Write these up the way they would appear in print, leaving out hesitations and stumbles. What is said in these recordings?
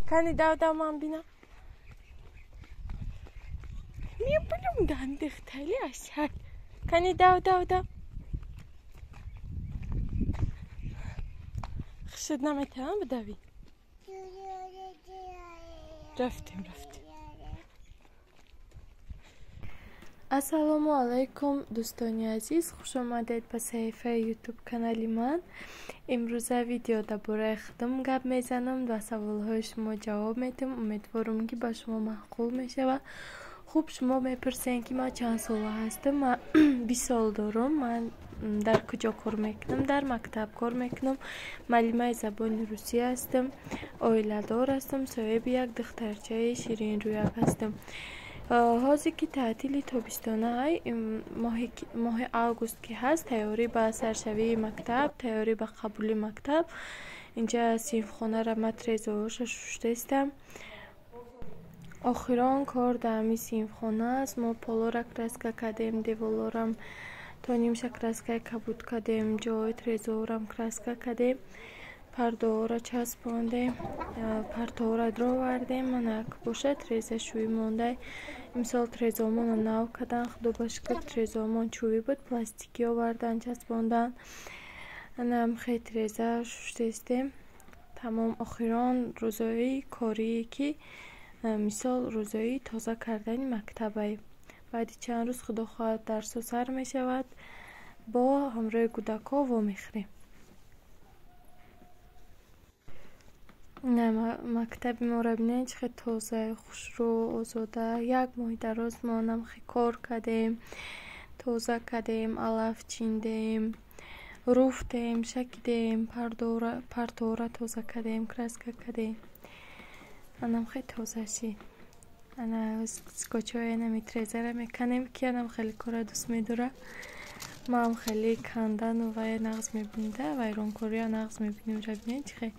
Кани дав-дав ман бинам. Мебулумдан духтари асал. Кани дав-дав-дав. Хушуд наметавонам бидавӣ. Рафтем, рафтем. Ассалому алайкум, дӯстони азиз, хуш омадед ба саҳифаи ютуб канали ман. Имрӯза видео дар бораи худам гап мезанам ва саволҳои шумо ҷавоб медиҳам. Умедворам, ки ба шумо маъқул мешавад. Хуб, шумо мепурсед, ки ман чанд сола ҳастам. Ман 20 сол дорам. Ман дар куҷо кор мекунам? Дар мактаб кор мекунам. Муаллимаи забони русӣ ҳастам. Оиладор ҳастам. Соҳиби як духтарчаи ширинрӯяк ҳастам. Ҳозир ки таътили тобистонаай, моҳи август ки ҳаст, тайёрӣ ба саршавии мактаб, тайёрӣ ба қабули мактаб. Инҷа синфхонаро ман трезоҳоша шуштаистам. Охирон кор дар ҳамин синфхона аст. Мо полора краска кардем, деволорам то нимша краскаи кабуд кардем, ҷои трезоҳорам краска кардем, пардоҳоро часпондем, партоҳоро дровардем. Манак боша трезашӯӣ мондай. Имсол трезоҳомонро нав кардан, худо ба шукр, трезоҳомон чӯбӣ буд, пластикӣ овардан, часпондан. Анам хел треза шуштаистем. Тамом, охирон рӯзои корие ки мисол рӯзои тоза кардани мактабай. Баъди чанд рӯз, худо хоҳад, дарсҳо сар мешавад, бо ҳамроҳи кӯдакҳо вомехӯрем. Мактаби моро бинед, чӣ хел тоза, хушрӯ, озода. Як моҳи дароз мо намхе кор кардем, тоза кардем, алаф чиндем, руфтем, шакидем, партоҳоро тоза кардем, краска кардем. Анам хел тоза шид. Ана скотчҳои анами трезаро меканем, ки анам хеле кора дӯст медорад. Маам хеле кандану вай нағз мебинем, да вайронкориро нағз мебинем. Ра бинед, чӣ хел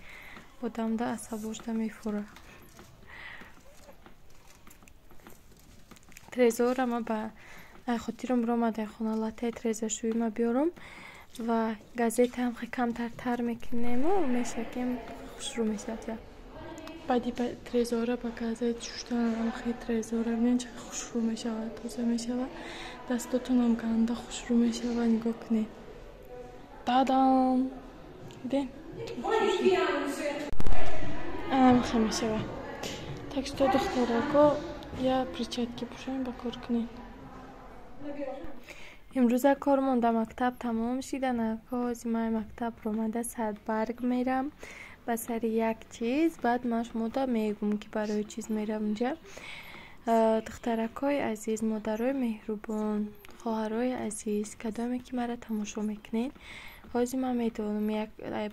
одамда асабошда мефурад. Трезоро ман ба хотирам ромад, ай хона латтаи трезашӯӣ ма биёрам ва газетаам хел камтар тар мекунему мешакем, хушрӯ мешавад. Баъди трезора ба газет шуштанам хел трезора бинед, чӣ хел хушрӯ мешавад, тоза мешавад. Дастотонам ганда хушрӯ мешавад, нигоҳ кунед. Дадам! Дидем? Анам хел мешавад. Так что, духтарако, я перчатки пӯшем, ба кор кунед. Имрӯза кормон дар мактаб тамом шид. Анако ҳозир ман мактаб ромада садбарг мерам ба сари як чиз. Баъд ман шумода мегӯм, ки барои чиз мерам инҷа. Духтаракҳои азиз, модарои меҳрубон, хоҳарои азиз, кадоме ки маро тамошо мекунед, ҳозир ман медонам,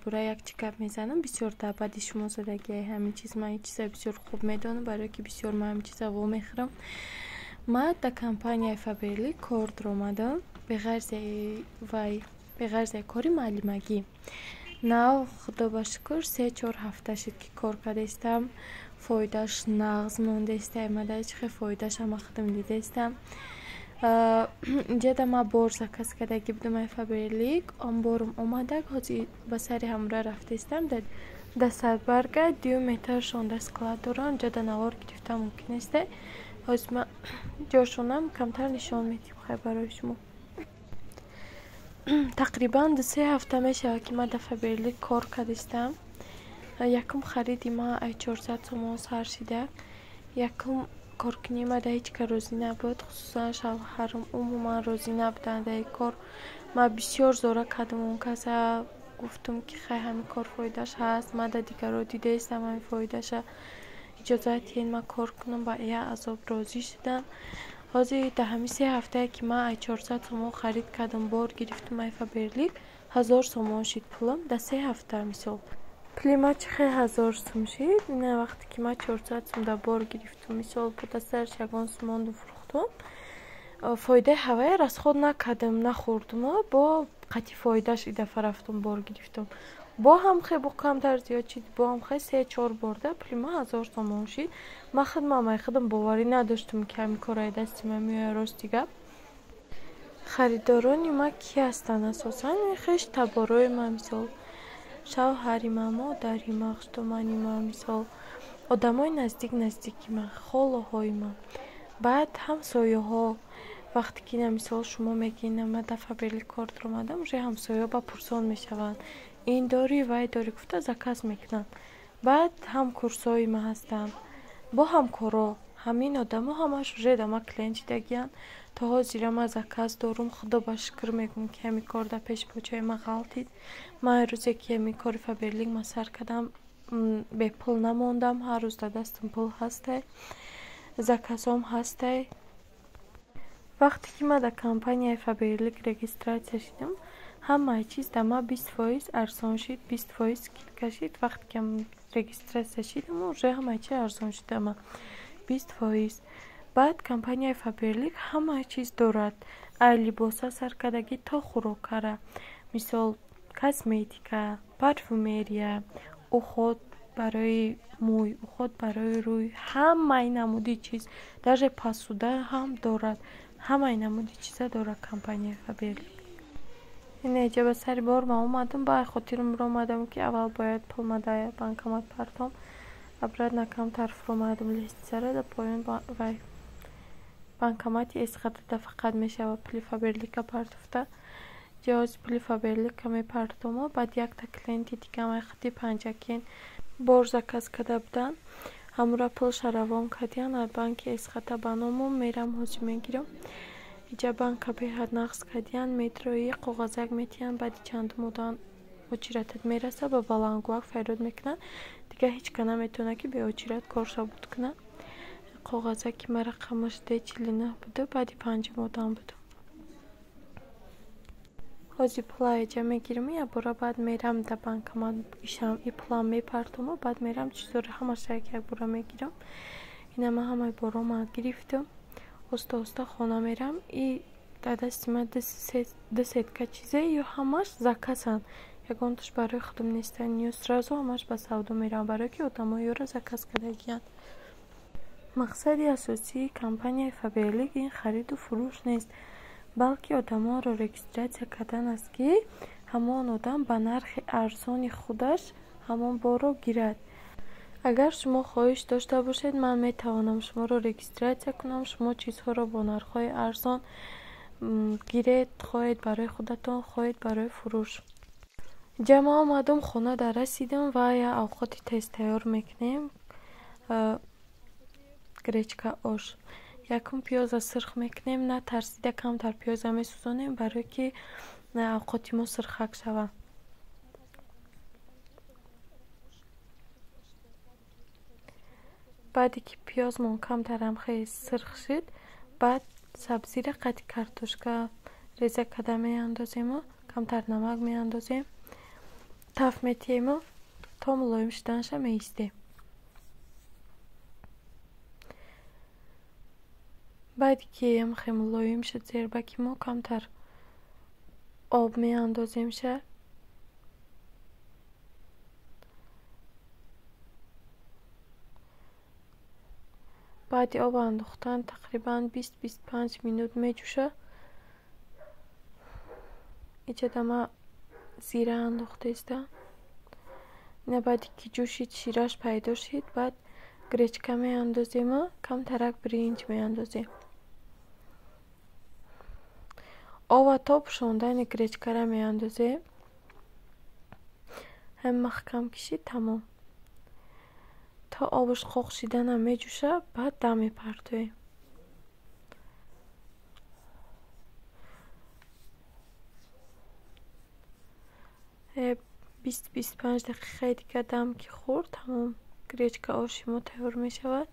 бораи як чӣ гап мезанам, бисёр дар баъди шумо задагиай ҳамин чиз. Ман ин чизро бисёр хуб медонам, барое ки бисёр ман ҳамин чизро вомехӯрам. Ман дар компанияи Фаберлик кор даромадам, беғарзи кори муаллимагӣ. Нав, худо ба шукр, 3-4 ҳафта шуд, ки кор кардаистам. Фоидааш нағз мондаиста, омада чӣ хел фоидааш ама худам дидаистам. Инҷа ман бор заказ кардагӣ будам ай Фаберлик, он борам омадак, ҳозир ба сари ҳамроҳ рафтаистам. Дар Садбарга дуюм этажшон склад дорам, инҷа навор гирифтан мумкин нест. Ҳозир ман ҷошонам камтар нишон медиҳам хай барои шумо. Тақрибан 2-3 ҳафта мешавад, ки ман дар Фаберлик кор кардаистам. Якум хариди ман ай 400 сомон сар шида. Якум коркунии ман дар ҳеҷ кас розӣ набуд, хусусан шавҳарам умуман розӣ набуданд дар ин кор. Ман бисёр зора кардам он каса, гуфтам, ки хай, ҳамин кор фоидааш ҳаст, ман дар дигарҳо дидаистам ҳамин фоидаша, иҷозат диҳед ман кор кунам. Ба як азоб розӣ шуданд. Ҳозир дар ҳамин 3 ҳафтае, ки ман ай 400 сомон харид кардам, бор гирифтам ай Фаберлик, 1000 сомон шид пулам дар 3 ҳафта. Мисол, пули ман чӣ хел 1000 сум шид? Ина вақте ки ман 400 сум дар бор гирифтум, мисол, бо дастараш ягон сумонду фурӯхтум, фоидаи ҳавая расход накардам, нахӯрдуму бо қатъи фоидааш и дафъа рафтум, бор гирифтум, бо ҳам хел бо камтар зиёд шид, бо ҳам хел се-чор борда пули ман 1000 сомон шид. Ман худмам ай худам боварӣ надоштам, ки ҳамин кор ай дасти ман меояд. Рости гап, харидорони ман кӣ ҳастанд? Асосан хеш таборои ман, мисол, шавҳари ман, модари ман, хуштомани ман, мисол. Одамои наздик наздики ман, холаҳои ман, баъд ҳамсояҳо. Вақте ки на мисол шумо мегӯед, ман дар Фаберлик кор даромадам, уже ҳамсояҳо ба пурсон мешаванд. Ин дорӣ, вай дорӣ гуфта заказ мекунанд. Баъд ҳамкурсҳои ман ҳастанд, бо ҳамкоро. Ҳамин одамо ҳамаш уже да ман клиент шидагиянд. То ҳозира ман заказ дорум. Худо ба шукр мегӯм, ки ҳамин кор дар пеши почаи ман ғалтид. Ман рӯзе ки ҳамин кори Фаберлик ман сар кардам, бепул намондам. Ҳар рӯз дар дастам пул ҳастай, заказҳом ҳастай. Вақте ки ман дар компанияи Фаберлик регистратсия шидам, ҳамаи чиз дар ман 20% арзон шид, 20% скидка шид. Вақте ки регистратсия шидам, уже ҳамаи чиз арзон шид дар ман 20%. Баъд компанияи Фаберлик ҳамаи чиз дорад, аз либоса сар кардагӣ то хӯрокара. Мисол, косметика, парфюмерия, уход барои мӯй, уход барои рӯй, ҳамаи намуди чиз, даже посуда ҳам дорад. Ҳамаи намуди чиза дорад компанияи Фаберлик. Ина иҷа ба сари бор ман омадам, ба хотирам омадам, ки аввал бояд пулма дар банкомат партом. Обратно камтар фуромадам лестницара, дар поён вай банкомати эсхатада фақат мешавад пули Фаберлика партофта. Ҷиҳози пули Фаберлика мепартому. Баъд якта клиенти дигам айхати Панҷакент бор заказ карда буданд. Ҳамура пулша равон кардиян аз банки Эсхата ба номам, мерам ҳозир мегирам. Иҷа банка беҳад нақс кардиян, метрои коғазак метиҳанд, баъди чандум одам очиратат мераса, ба баландгӯак фарёд мекунанд. Дигар ҳеҷ ка наметавонад, ки беочират корша буд кунад. Коғазаки ман рақамаш Д49 буда, баъди панҷум одам будам. Ҳозир пула иҷа мегирам, якбора баъд мерам дар банкомат ишам и пулам мепартому, баъд мерам чизҳоро ҳамаша як якбора мегирам. Ина ман ҳамаи борома гирифтам. Оста оста хона мерам. И дар дасти ман ду сетка чизе, ё ҳамаш заказанд. Ягонташ барои худам нестанд. Ё сразу ҳамаш ба савдо меравам, барое ки одамо ёро заказ кардагиянд. Мақсади асосии компанияи Фаберлик ин хариду фурӯш нест, балки одамонро регистратсия кардан аст, ки ҳамон одам ба нархи арзони худаш ҳамон борро гирад. Агар шумо хоҳиш дошта бошед, ман метавонам шуморо регистратсия кунам. Шумо чизҳоро бо нархҳои арзон гиред, хоҳед барои худатон, хоҳед барои фурӯш. Иҷа ман омадам, хона дар расидам ва як авқоти тез тайёр мекунем. Гречка ош. Якум пиёза сирх мекунем, натарсида камтар пиёза месӯзонем, барое ки авқоти мо сирхак шавад. Баъде ки пиёзмон камтарам хеле сирх шид, баъд сабзира қати картошка реза карда меандозему, камтар намак меандозем, таф метиҳему то мулоим шуданаша меистем. Баъде ки хеле мулоим шуд зербаки мо, камтар об меандоземша. Баъди об андохтан тақрибан 20-25 минут меҷӯшад. Иҷада ман зира андохтаистам. Ина баъде ки ҷӯшид, шираш пайдо шид, баъд гречка меандозему, камтарак биринҷ меандозем. Ова то пӯшондани гречкара меандозем. Ҳам маҳкам кишид, тамом. То обаш қоқ шиданам меҷӯшад, баъд дам мепартоем. 20-25 дақиқаи дигар дам ки хӯрд, тамом, гречка оши мо тайёр мешавад.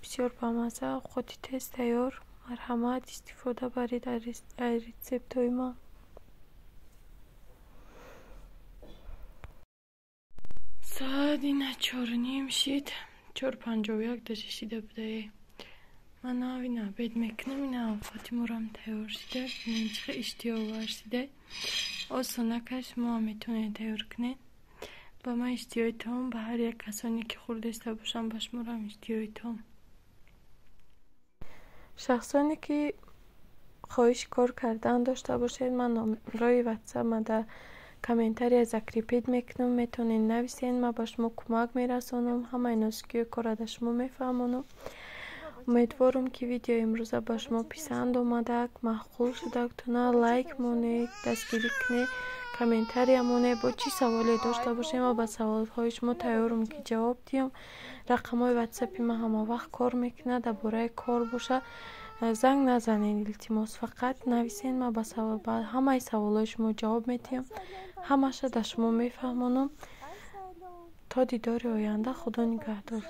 Бисёр бамазза, овқоти тез тайёр. Марҳамат, истифода баред аз рецептҳои ман. Соат ина 4:30 шид, 4:51 даже шида будае. Ман навина обед мекунам, ина овқоти морам тайёр шида, бинед чӣ хел иштиҳовар шида. Осонака шумо ҳам метавонед тайёр кунед. Ба ман иштиҳои том, ба ҳар як касоне ки хӯрдаиста бошанд, ба шуморам иштиҳои том. Шахсоне ки хоҳиши кор кардан дошта бошед, ман номрои ватсап дар Комментария закрепить мекунам, метавонед нависен, ман ба шумо кӯмак мерасонам, ҳамаи нозукиҳои корро дар шумо мефаҳмонам. Умедворам, ки видеои имрӯза ба шумо писанд омадак, маъқул шудак. Туна лайк монед, дастгирӣ кунед, комментария монед. Бо чӣ саволе дошта бошед, ман ба саволҳои шумо тайёрам, ки ҷавоб диҳам. Рақамҳои ватсапи ман ҳамавақт кор мекунад. Дар бораи кор боша, занг назанед, илтимос, фақат нависен. Ман ба ҳамаи саволҳои шумо ҷавоб медиҳам, ҳамаша дар шумо мефаҳмонам. То дидори оянда, Худо нигаҳдор.